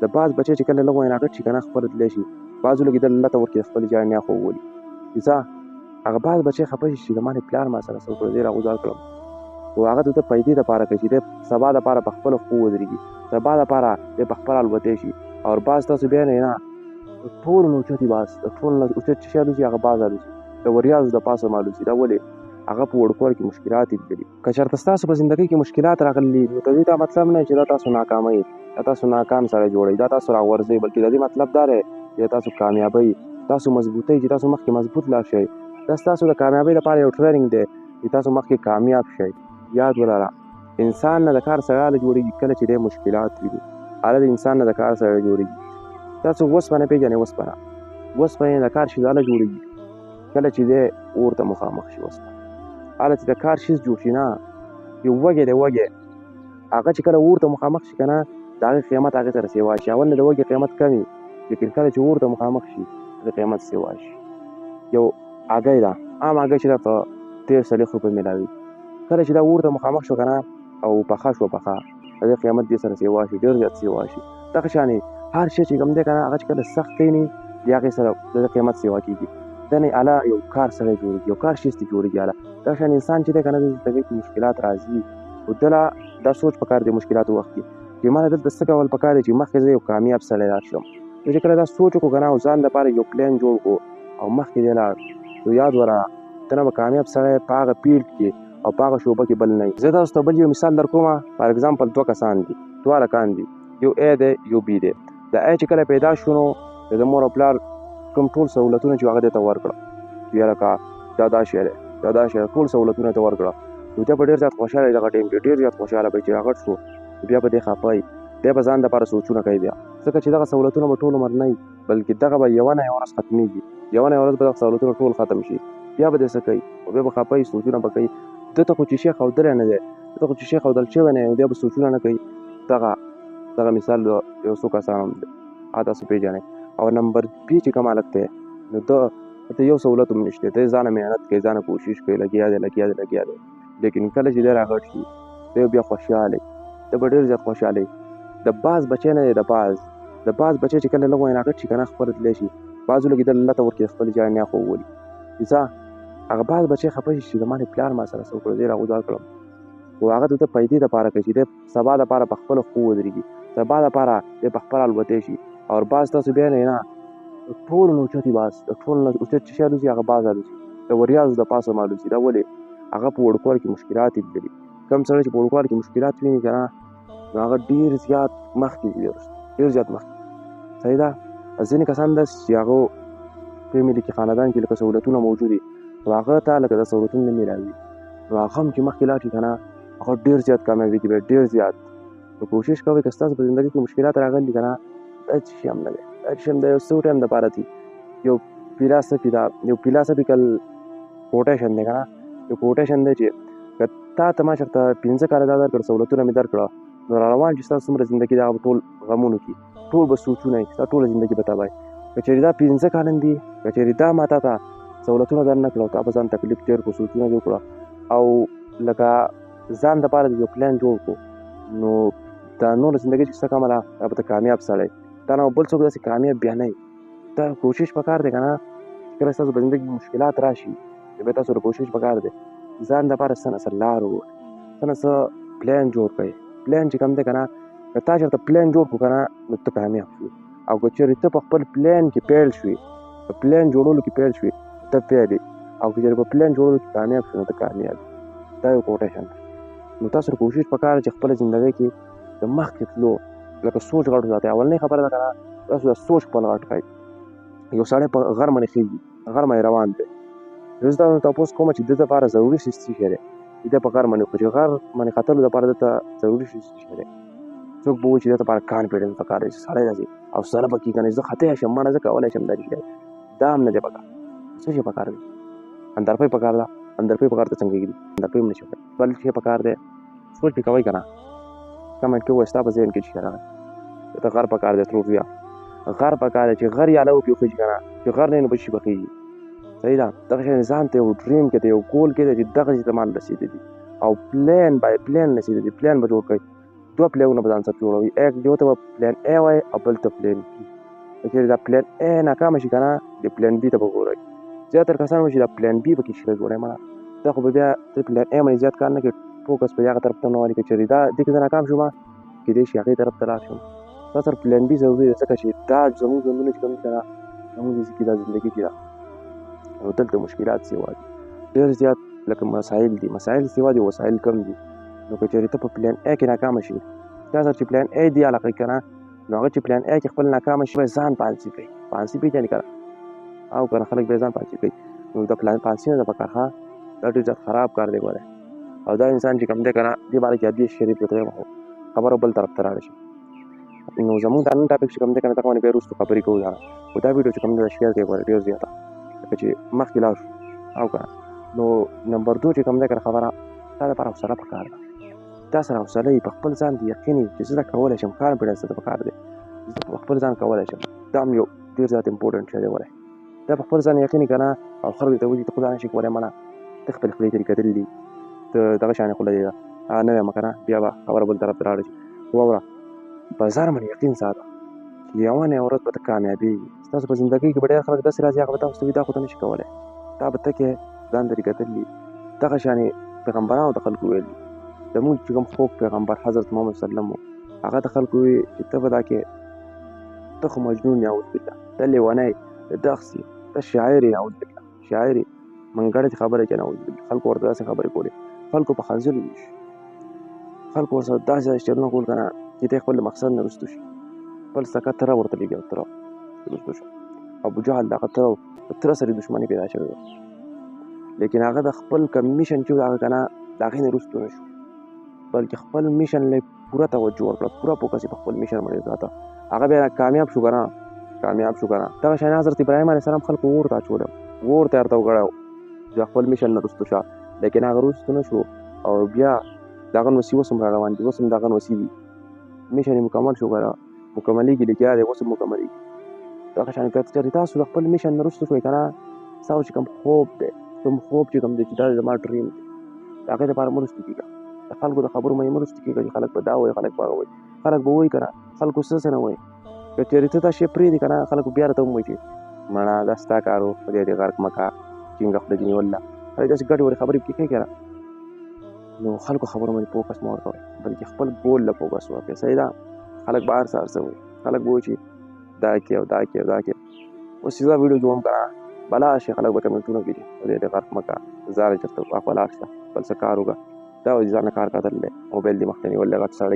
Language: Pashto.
د باز بچی چې کله لږ غوندې راغټ شي که نه، خپله تللی شي. بازو لګېدل الله ته ورکړي، خپلې جاړې نه خو وولي. ځه، هغه باز بچی خفه شي چې زما د پلار ما سره څه وکړل، زه یې راغوځار کړم. خو هغه د ده پیدې دپاره کوي چې دی سبا دپاره په خپلو پښو ودرېږي، سبا دپاره دی په خپله الوتی شي. او باز تاسو بیا نه، نه د ټولو نه اوچت باز، د ټولو نه اوچت چې شی الوځي هغه باز الوځي، د وریاضو د پاسه هم الوځي. دا ولې؟ هغه په وړوکوالي کې مشکلات یې لیدلي. که چېرته ستاسو په زندګۍ کې مشکلات راغلي، نو د دې دا مطلب نه چې دا تاسو ناکامئ، دا تاسو ناکام سړی جوړوي، دا تاسو راغورځوي، بلکې د دې مطلب دا دی چې تاسو کامیابئ، تاسو مضبوطئ، چې تاسو مخکې مضبوط لاړ شئ. دا ستاسو د کامیابۍ لپاره یو ټریننګ دی چې تاسو مخکې کامیاب شئ. یاد ولره، انسان نه د کار سړی هله جوړېږي کله چې دی مشکلات ویني. هله د انسان نه د کار سړی جوړېږي. تاسو وسپنه پېژنئ؟ وسپنه، وسپنه د کار شي هله جوړېږي کله چې دی اور ته مخامخ شي. وسپنه هله چې د کار شیز جوړ شي، نه یو وږی دی، وږی هغه چې کله اور ته مخامخ شي که نه، د هغې قیمت هغې سره سیوا شي. اول نه د وږي قیمت کم وي، لیکن کله چې اور ته مخامخ شي د قیمت سیوا شي. یو هګۍ ده، عام هګۍ چې ده په 43 روپۍ میلاوي، کله چې دا اور ته مخامخ شو که نه او پخه شوه، پخه د دې قیمت دې سره سیوا شي، ډېر زیات سیوا شي. دغه شانې هر شی چې کوم دی که نه، هغه چې کله سخت کښېني د هغې سره د دې قیمت سیوا کېږي. دنې اله یو کار سړی جوړېږي، یو کار شیز ته جوړېږي. اله دغه شان انسان چې دی که نه، د زندګۍ کې مشکلات راځي، خو ده له دا سوچ پکار دی مشکلاتو وخت کې چې ما له دلته څه کول پکار دی چې مخکې زه یو کامیاب سړی لاړ شم. نو چې کله دا سوچ وکړو که نه او ځان دپاره یو پلان جوړ کړو او مخکې دی لاړ، نو یاد ورا ته نه به کامیاب سړی په هغه فیلډ کې او په هغه شعبه کې بل نه وي. زه تاسو ته بل یو مثال در کوم. فار اګزامپل دوه کسان دي، دوه هلکان دي، یو ای دی یو بي دی. د ای چې کله پیدا شو نو د ده مور او پلار کوم ټول سهولتونه چې هغه دی ته ورکړه، چې یاره دا دا شی دی، دا دا شی دی، ټول سهولتونه ته ورکړه. نو دی به ډېر زیات خوشحاله وي، دغه ټایم کې ډېر زیات خوشحاله به وي. چې راغټ شو بیا به دی خفه وي، دی به ځان دپاره سوچونه کوي بیا، ځکه چې دغه سهولتونه به ټول عمر نه وي، بلکې دغه به یوه نه یوه ورځ ختمېږي، یوه نه یوه ورځ به دغه سهولتونه ټول ختم شي. بیا به دی څه کوي؟ او بیا به خفه وي، سوچونه به کوي. ده ته خو چې شی ښودلی نه دی، ده ته خو چې شی ښودل شوی نه دی، بیا به سوچونه نه کوي. دغه مثال یو څو کسان هم دی، هغه تاسو پېژنئ. او نمبر بي چې کوم هلک دی، نو ده ته یو سهولت هم نشته، دی ځانه محنت کوي، ځانه کوشش کوي، لګیا دی، لګیا دی، لګیا دی. لیکن کله چې دی راغټ شي، دی بیا خوشحاله وي، دی به ډېر زیات خوشحاله وي. د باز بچی نه دی، د باز، د باز بچی چې کله لږ غوندې راغټ شي که نه، خپله تللی شي. بازو لګېدل الله ته ورکړي، خپلې جاړې نه خو وولي. ځه، هغه باز بچی خفه شي چې زما د پلار ما سره څه وکړل، زه یې راغوځار کړم. خو هغه د ده پیدې دپاره کوي چې دی سبا دپاره په خپلو پښو ودرېږي، سبا دپاره دی په خپله الوتی شي. او باز تاسو بیا نه، نه د ټولو نه اوچت باز، د ټولو نه اوچت چې شی الوځي هغه باز الوځي، د وریاضو د پاسه هم الوځي. دا ولې؟ هغه په وړوکوالي کې مشکلات یې لیدلي. کوم سړی چې په وړوکوالي کې مشکلات ویني که نه، نو هغه ډېر زیات مخکې ځي، ډېر زیات مخکې. صحیح ده. ځینې کسان داسې چې هغه فیملي کې، خاندان کې لکه سهولتونه موجود دي، خو هغه ته لکه دا سهولتونه نه میلاوي، نو هغه هم چې مخکې لاړ شي که نه، هغه ډېر زیات کامیابېږي بیا، ډېر زیات. نو کوشش کوئ که ستاسو په زندګۍ کې مشکلات راغلي دي که نه، دا څه شی هم نه دی، دا څه شی هم د یو څو ټایم دپاره دي. یو فلاسفي ده، یو فلاسفیکل کوټیشن دی که نه، یو کوټیشن دی چې که تا ته ما چېرته 5 کاله دا درکړه، سهولتونه مې درکړه، نو را روان چې ستاسو څومره زندګي ده هغه به ټول غمونو کې، ټول به سوچونه وي، ستا ټوله زندګي به تباه وي. که چېرې دا 5 کاله دي، که چېرې دا ما تا ته سهولتونه در نه کړه، تا به ځان تکلیف تېر کړو، سوچونه دې وکړه او لکه ځان دپاره دې یو پلان جوړ کړو، نو دا نوره زندګي چې څه کومه ده دا به ته کامیاب سړی، تا نه بل څوک داسې کامیاب بیا نه وي. دا کوشش پکار دی که نه، چې کله ستاسو په زندګي کې مشکلات راشي، نو بیا تاسو کوشش پکار دی ځان دپاره څه نه څه لار وګورئ، څه نه څه پلان جوړ کړئ. پلان چې کوم دی که نه، که تا چېرته پلان جوړ کړو که نه، نو ته کامیاب شوې. او که چېرې ته په خپل پلان کې پیل شوې، په پلان جوړولو کې پیل شوې، ته پیل یې. او که چېرې په پلان جوړولو کې کامیاب شوې، نو ته کامیاب یې. دا یو کوټیشن دی. نو تاسو کوشش پکار چې خپله زندګۍ کې د مخکې تلو لکه سوچ غټ وساتئ. اولنۍ خبره ده که نه، تاسو دا سوچ خپل غټ کړئ. یو سړی په غر باندې خېږي، غر باندې روان دی، زه تاسو ته تپوس کوم چې د ده دپاره ضروري څه شی دی چې دی په غر باندې، خو چې غر باندې ختلو دپاره ده ته ضروري څه شی دی؟ څوک به وایي چې ده دپاره کانفیډنس پکار دی چې سړی داسې حوصله پکې که نه، زه خطی شم، مړه زه کولی شم دا شی. دا هم نه دی پکار. څه شی پکار دی؟ اندرپۍ پکار ده. اندرپۍ پکار ته څنګه کېږي؟ اندرپۍ هم نه شي. بل شی پکار دی، سوچ پرې کوئ که نه؟ کمنټ کې ووایئ ستا په ذهن کې څه شی راغی. ده ته غر پکار دی، ترور بیا غر پکار دی چې غر یې اله وکړي وخېژي که نه، چې غر نه یې نو په شي به خېژي. صحیح ده. دغه شی ځان ته یو ډریم کې دی، یو ګول کې دی چې دغه شي ته ما رسېدلی دي او پلان بای پلان رسېدلی دي. پلان به جوړ کړئ. دوه پلانونه به ځان سره جوړوي، یک یو ته به پلان ای وایي او بل ته پلان بي. که چېرې دا پلان ای ناکامه شي که نه، د پلان بي ته به ګورئ. زیاتره کسان وایي چې دا پلان بي پکې شیره جوړوي، مړه دا خو به بیا ته پلان ای باندې زیات کار نه کوې، فوکس به یې هغه طرف ته نه والي. که چېرې دا دې کې زه ناکام شوم، کېدای شي هغې طرف ته لاړ شم. دا سره پلان بي ضروري دی، ځکه چې دا زموږ ژوندونه چې کوم دي که نه، زموږ دې کې دا زندګي چې ده، نو دلته مشکلات سیوا دي ډېر زیات، لکه مسایل دي، مسایل سیوا دي، وسایل کم دي. نو که چېرې ته په پلان ای کې ناکامه شي، دا سره چې پلان ای دی علاقه که نه، نو هغه چې پلان ای کې خپل ناکامه شي، ځان پانسي کوي، پانسي پېژني که نه، او که نه خلک بیا ځان پانسي کوي. نو د پلان پانسي نه ده پکار، ښه دا ډېر زیات خراب کار دی ګوره. او دا انسان چې کوم دی که نه، دې باره کې حدیث شریف درته وایم، خو خبره بل طرف ته لاړه شي. نو زموږ دا نن ټاپک چې کوم دی که نه، دغه باندې بیا وروسته خبرې کوو دا. خو دا ویډیو چې کوم دی شیر کړئ ګوره ډېر زیاته، لکه چې مخکې لاړ شو. او که نه نو نمبر 2 چې کوم دی که نه، خبره تا دپاره حوصله پکار ده. تا سره حوصله وي، په خپل ځان دې یقین وي چې زه دا کولی شم، کانفیډنس درته پکار دی، زه په خپل ځان کولی شم. دا هم یو ډېر زیات امپورټنټ شی دی ګوره. دا په خپل ځان یقین که نه، او خلکو ته وایي ته خو دا نه شې کولی، منه ته خپلې خولې ترې کتلې دي، ته دغه شانې خوله دې ده، هغه نه وایم که نه، بیا به خبره بل طرف ته لاړه شي. خو واوره، په ځان باندې یقین ساته چې یوه نه یوه ورځ به ته کامیابېږي. ستاسو په زندګۍ کې به ډېر خلک داسې راځي، هغه به تاسو ته وایي دا خو ته نه شې کولی، دا به ته کې ځان درې کتل دي. دغه شانې پیغمبرانو ته خلکو ویل دي. زموږ چې کوم خوږ پیغمبر حضرت محمد صلی الله علیه وسلم و، هغه ته خلکو ویل چې ته به دا کې، ته خو مجنون یې، اعوذ بالله، ته لیونی یې، ته دغسې یې، ته شاعر یې، اعوذ بالله، شاعر یې، منګړې خبرې کوې، اعوذ بالله. خلکو ورته داسې خبرې کولې، خلکو په خنځلو ویشت، خلکو ورسره داسې داسې چلونه کول که نه چې دی خپل مقصد نه وروستو شي. خپل سکه تره ورته لېږي او تره وروستو شو. ابو جهل دغه تره و، د تره سره دښمني پیدا شوې وه، لیکن هغه د خپل کوم میشن چې و هغه که نه، د هغې نه وروستو نه شو، بلکې خپل میشن له پوره توجه ورکړه، پوره فوکس یې په خپل میشن باندې وساته. هغه بیا کامیاب شو که نه، کامیاب شو که نه. دغه شان حضرت ابراهیم علیه السلام خلکو اور ته اچولی، اور ته یې ورته وکړی چې خپل میشن نه وروستو شه، لیکن هغه وروستو نه شو. او بیا د هغه نوسي اوس هم را روان دي، اوس هم د هغه نوسي دي. میشن یې مکمل شو که نه، مکملېږي، لګیا دی، اوس هم مکملېږي. دغه شان که چېرې تاسو د خپل میشن نه وروستو شوئ که نه، ستاسو چې کوم خوب دی، کوم خوب چې کوم دی چې دا زما ډریم دی، د هغې دپاره مه وروستو کېږه. د خلکو د خبرو مه یې مه وروستو کېږه چې خلک به دا وایي، خلک به هغه وایي، خلک به وایي که نه، خلکو څه څه نه وایي. که چېرې ته دا شی پرېږدې که نه، خلک به بیا راته هم وایي چې مړه دا ستا کار و، خدای دې غرق مه کړه، ټینګه خوله دې نیولې ده. خلک داسې ګډې وډې خبرې پکې کوي که نه. نو خلکو خبرو باندې فوکس مه ورکوئ، بلکې خپل ګول له فوکس ورکړئ. صحیح ده، خلک به هر څه هر څه وایي، خلک به وایي چې دا کې او دا کې او دا کې. اوس چې زه ویډیو جوړوم که نه، بلا شي خلک به کمنټونه کوي چې خدای دې غرق مه کړه، ځان یې چېرته اخوا لاړ شه، بل څه کار وکړه. دا وایي ځان له کار کتل دی، موبایل دې مخ ته نیولی، غټ سړی.